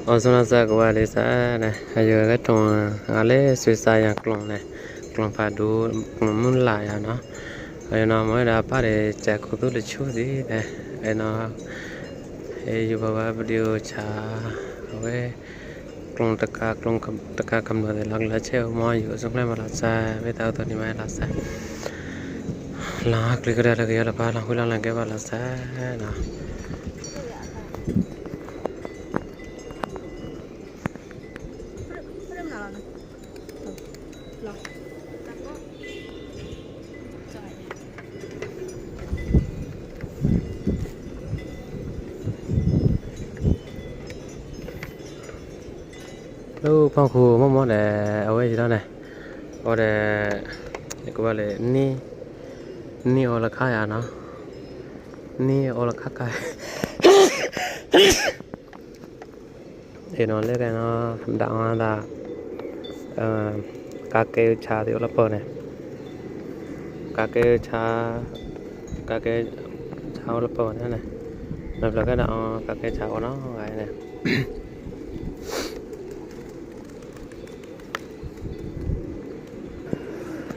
Ɔ, ສຳລັບສາກະວາລິສານະ ອາຍຸກະຕົງ ອາເລ ສຸສາຍາ ກລໍງນະ ກລໍງພາດູ ກລໍງມຸນລາຍາເນາະ ອາຍຸນອມເວລາປາເດ ຈາກູຕຸເລຊູຊິນະ ເອເນາະ ເອຢູບາວາ ວິດີໂອຊາ ເວ ກລໍງຕະກາ ກລໍງຕະກາກຳເນີດ ຫຼັກລະເຊວມອຍຢູ່ ສົງໄລມາລາຊາ ເວຕາໂຕນິມາລາຊາ ລາຄລິກະດາລະກະຍາລະປາ ລາຄຸລາງແລງແກວາລາຊາເນາະ. Hello ພໍ່ຄູ ໝົດແດ່ ເອົາໄວ້ຊິເນາະ ເອົາແດ່ ກະວ່າເລີຍ ນີ້ ນີ້ໂອລະຄາຍາເນາະ ນີ້ໂອລະຄາກາຍ ເອນອນເລີຍເນາະ ດາອາດາ ເອີ ກາເກຊາຕິໂອລະເປີເນ ກາເກຊາ ກາເກຊາໂອລະເປີເນ ແລ້ວກະດາອາ ກາເກຊາໂອເນ ໄວ້ເນ.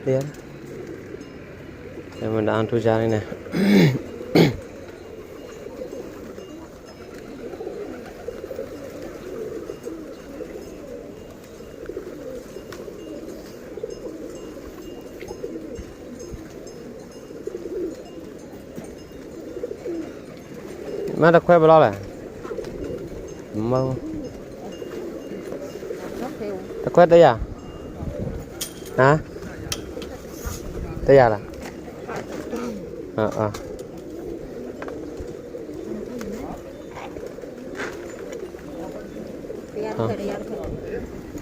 Lihat. Memang dah antu jari nih. ມາຕະແຄວບໍ່ລອແຫຼະ ມາຕະແຄວຕະຢາ ຮະ ຕະຢາລະ ອາ ອາ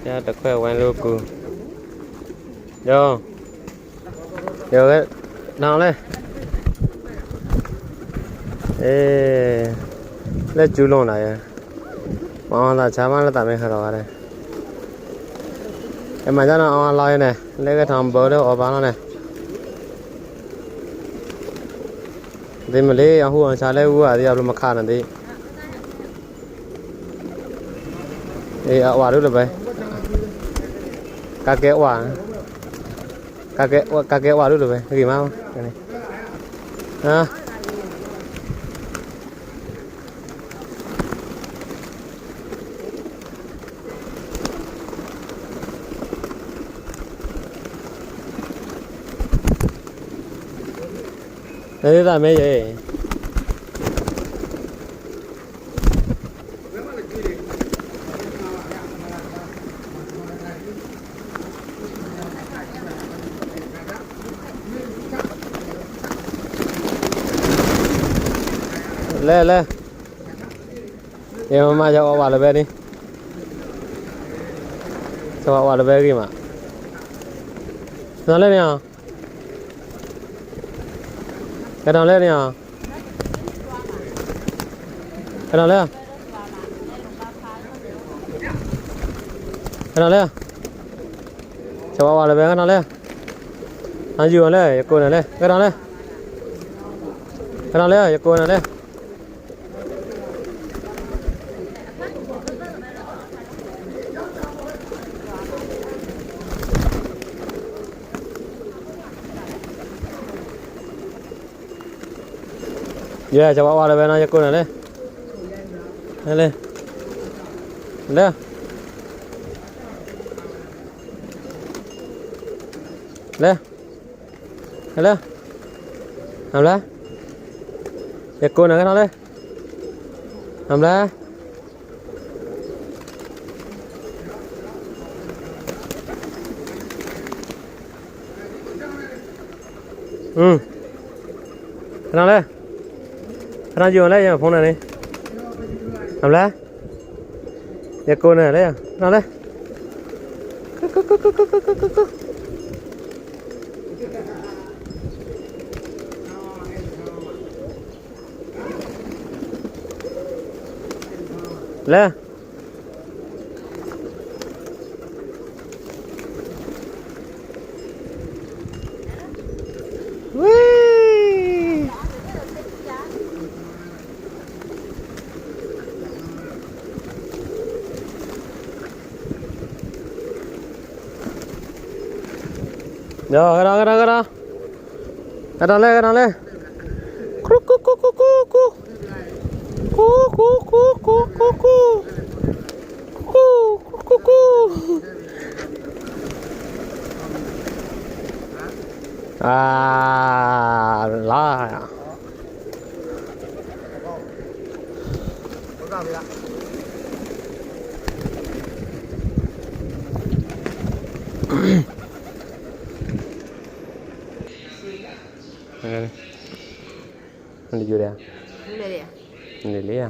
ຢາຕະແຄວໄວ້ລູກກູ ໂຢ. ເດີ ນ້ອງເລີຍ ເອ ເລຍຈູລົງໄດ້ ມາອອນລາຊາມາລະຕາເມຄາລອກະເດ ເອ ມາຈາກນ້ອງອອນລອຍເນ ເລກທອງເບີເດີ ອອບາເນ ເດມາເລ ອາຫູອັນຊາເລ ອູອາຕິອາບລົມມາຄານນັ້ນຕິ. Ê, a wa lu le bai. Ka ke wa. Ka ke wa, ka ke wa lu le bai. Ki ma. Ni. Ha. Ê, ta me ye. ແລະ ແລະ ເອີ ມາ ມາ ຈະອອກວ່າລະແບນີ້ ຈະອອກວ່າລະແບນີ້ມາ ນອນແລ້ວນີ້ ກະນອນແລ້ວນີ້ ກະນອນແລ້ວ ກະນອນແລ້ວ ຈະວ່າວ່າລະແບກະນອນແລ້ວ ນອນຢູ່ຫັ້ນແຫຼະ ຢ່າກົນຫັ້ນແຫຼະ ກະນອນແລ້ວ ກະນອນແລ້ວ ຢ່າກົນຫັ້ນແຫຼະ. ເຢ ຈະວ່າວ່າລະແບນະ ຢ່າກົນຫັ້ນເລີຍ ຫັ້ນເລີຍ ເດີ ເດີ. ເຮັດແລ້ວ ເຮັດແລ້ວ ຢ່າກົນນະ ເຮັດເອົາເລີຍ ທຳແລ້ວ ອືມ ເຮັດເອົາເລີຍ ເຮັດເອົາຢູ່ຫັ້ນແຫຼະ ຢ່າພົງນັ້ນນີ້ ທຳແລ້ວ. ຢ່າກົນນະເລີຍ ນອນເລີຍ ເລີຍ. ວິ ເດີ ກະດອກ ກະດອກ ກະດອກ ກະດອກເລີຍ ກະດອກເລີຍ ກຸກກຸກກຸກກຸກກຸກ ກຸກກຸກກຸກກຸກ ກຸກກຸກກຸກກຸກ ກຸກກຸກກຸກກຸກ ອາ ລາ ມັນຢູ່ເດ້ ມັນເລຍ ມັນເລຍ.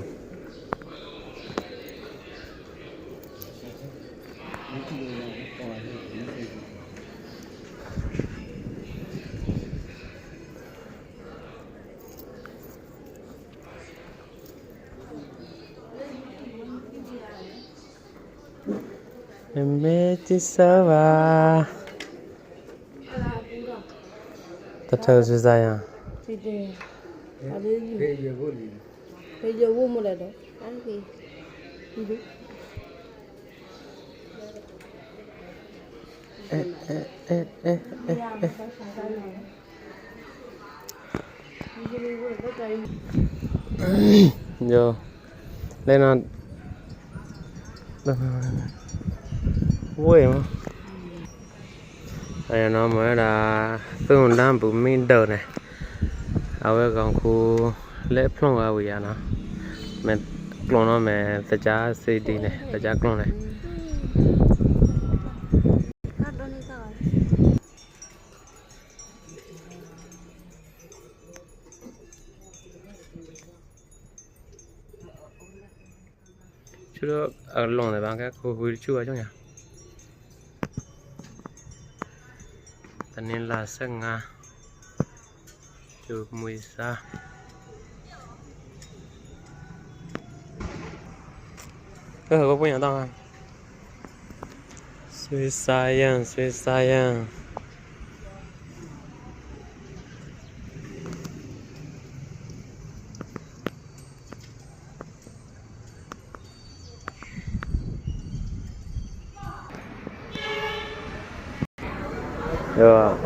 Meme ti sava. Ta thau su sa ya. Ti de. Ade ni. Pe yo wo mo la do. Ade. Idu. Eh, eh, eh, eh, eh, eh. Yo. Leonard. Woi, ma. Ayo, no, mo, da, tu, da, bu, mi, do, ne. ເອົາໄວ້ກອງຄູ ແລະ ພະລົງອາວິຍານະ ແມ່ນກລໍງເນາະ ແມ່ນຕາຈາຊີດີນີ້ ຕາຈາກລໍງນີ້. ຈະເລີກ ເອົາລົງໃນບາງກະຄູ ຄຸຍຈວດຈັ່ງຫຍັງ ຕານິລາສັງງາ ຈູມຸຍຊາ ເອີ ບໍ່ເປັນຫຍັງ ຕ້ອງ Sweet Science, Sweet Science. Yo.